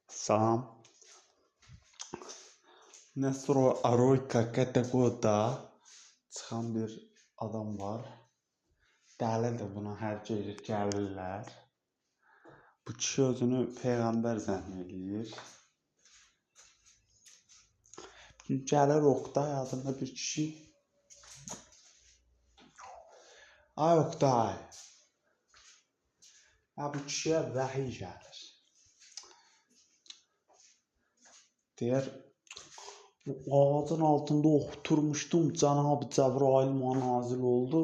Salam. Nestor Aroyka kategoda çıxan bir adam var. Dəlidir buna, hər gecə gəlirlər. Bu kişi özünü peyğəmbər zənn eləyir. Gəlir Oqtay adında bir kişi. Ay Oqtay. Ha, bu kişiyə vəhiy gəlir. Deyir, bu ağacın altında oturmuşdum, Cənab-ı Cəbrail mənə nazil oldu.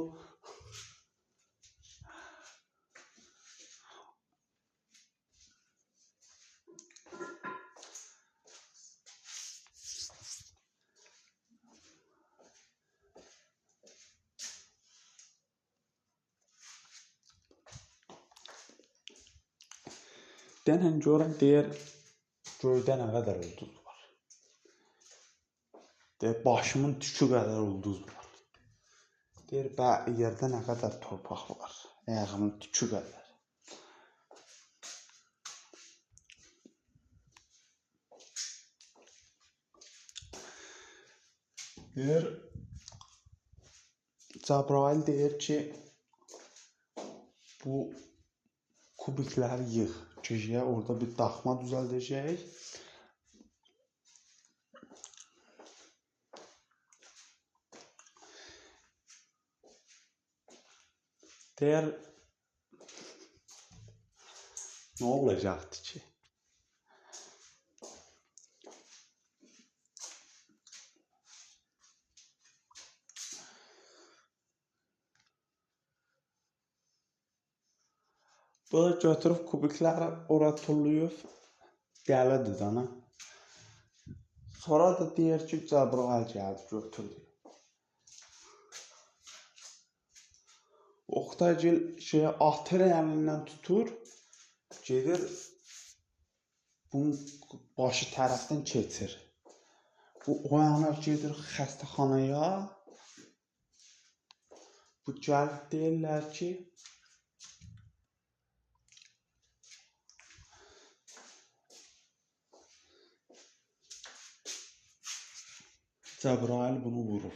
Denən görün, deyir, göydə nə qədər ulduz var. Deyir, başımın tükü qədər ulduz var. Deyir, yerdə nə qədər torpaq var, ayağımın tükü qədər. Deyir, Cəbrail deyir ki, bu kubikləri yığ. Gecəyə orada bir daxma düzəldəcəyik. Deyər, nə olacaqdı ki? Bu da götürüb kubikləri ora tullayıb, dəlidir dana. Sonra da deyir ki, Cəbrail gəldi, götürdü. Oqtaygil atır əlindən tutur, gedir, bunun başı tərəfdən keçir. Bu oyanır, gedir xəstəxanaya. Bu gəlib deyirlər ki, Cəbrail bunu vurub.